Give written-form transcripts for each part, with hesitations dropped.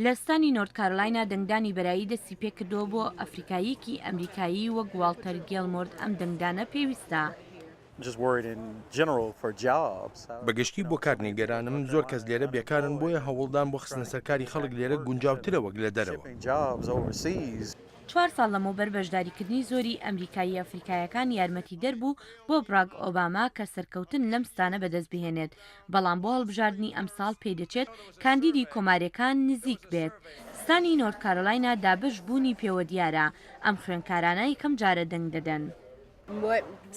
لە ستانی نۆرت کارۆلاینا دەنگدانی بەرایی دەستی پێکردووە بۆ ئەفریکاییەکی ئەمریکایی وەک واڵتەر گێڵمۆرد ئەم دەنگدانە پێویستە. بە گشتی بۆ کار نیگەرانم، زۆر کەس لێرە بێکارن بۆیە هەوڵدان بۆ خستنەسەرکاری خەڵک لێرە گونجاوترە وەک لە دەرەوە. چوار ساڵ لەمەوبەر بەشداریکردنی زۆری ئەمریکاییە ئەفریکایەکان یارمەتیدەر بوو بۆ بڕاک ئۆباما کە سەرکەوتن لەم ستانە بەدەست بهێنێت، بەڵام بۆ هەڵبژاردنی ئەمساڵ پێدەچێت کاندیدی کۆماریەکان نزیک بێت. ستانی نۆرت کارۆلاینا دابەش بوونی پێوە دیارە، ئەم خوێندکارانە یەکەم جارە دەنگ دەدەن.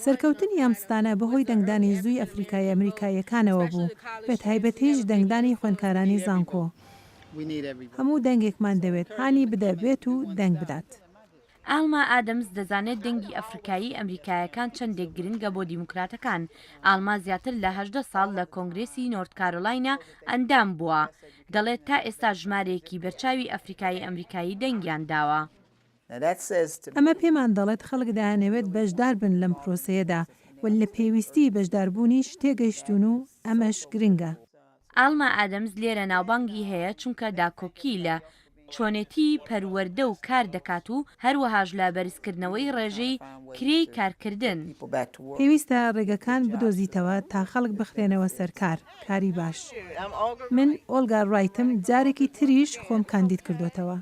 سەرکەوتنی ئەم ستانە بەهۆی دەنگدانی زووی ئەفریکاییە ئەمریکاییەکانەوە بوو، بەتایبەتیش دەنگدانی خوێندکارانی زانکۆ. هەموو دەنگێکمان دەوێت، هانی بدە بێت و دەنگ بدات. ئالما ئادەمز دەزانێت دەنگی ئەفریکایی ئەمریکایەکان چەندێک گرنگە بۆ دیموکراتەکان. ئالما زیاتر لە 18 ساڵ لە کۆنگرێسی نۆرت کارۆلاینا ئەندام بووە. دەڵێت تا ئێستا ژمارەیەکی بەرچاوی ئەفریکایی ئەمریکایی دەنگیان داوە. ئەمە پێمان دەڵێت خەڵک دەیانەوێت بەشدار بن لەم پرۆسەیەدا و لە پێویستیی بەشداربوونیش تێگەیشتوون و ئەمەش گرنگە. ئالما ئادەمز لێرە ناوبانگی هەیە چونکە داکۆکی لە چۆنێتیی پەروەردە و کار دەکات و هەروەهاش لە بەرزکردنەوەی ڕێژەی کرێی کارکردن. پێویستە ڕێگەکان بدۆزیتەوە تا خەڵک بخرێنەوە سەر کار، کاری باش. من ئۆڵگا ڕایتم جارێکی تریش خۆم کاندید کردۆتەوە.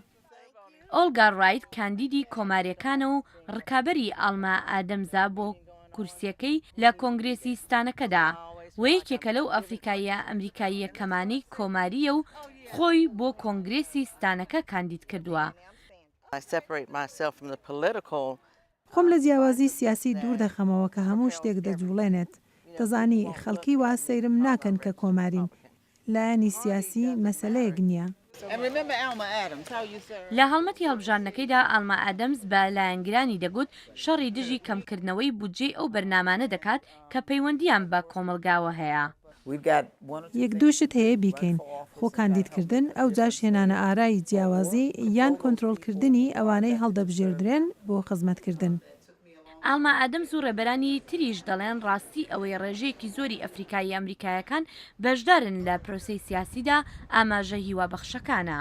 ئۆڵگا ڕایت کاندیدی کۆمارییەکانە و ڕکابەری ئاڵما ئادەمزە بۆ کورسییەکەی لە کۆنگرێسی ستانەکەدا و یەکێکە لەو ئەفریکاییە ئەمریکاییە کەمانەی کۆمارییە و خۆی بۆ کۆنگرێسی ستانەکە کاندید کردووە. خۆم لە جیاوازی سیاسی دوور دەخەمەوە کە هەموو شتێک دەجوڵێنێت. دەزانی، خەڵکی وا سەیرم ناکەن کە کۆماریم. لایەنی سیاسی مەسەلەیەک نییە. لە هەڵمەتی هەڵبژاردنەکەیدا ئالما ئادەمز بە لایەنگرانی دەگوت شەڕی دژی کەمکردنەوەی بودجەی ئەو بەرنامانە دەکات کە پەیوەندییان بە کۆمەڵگاوە هەیە. یەک دوو شت هەیە بیکەین، خۆ کاندیدکردن، ئەوجاش هێنانەئارای جیاوازی یان کۆنترۆڵکردنی ئەوانەی هەڵدەبژێردرێن بۆ خزمەتکردن. ئالما ئادەمز و ڕێبەرانی تریش دەڵێن ڕاستی ئەوەی ڕێژەیەکی زۆری ئەفریکایی ئەمریکایەکان بەشدارن لە پرۆسەی سیاسیدا ئاماژە هیوابەخشەکانە.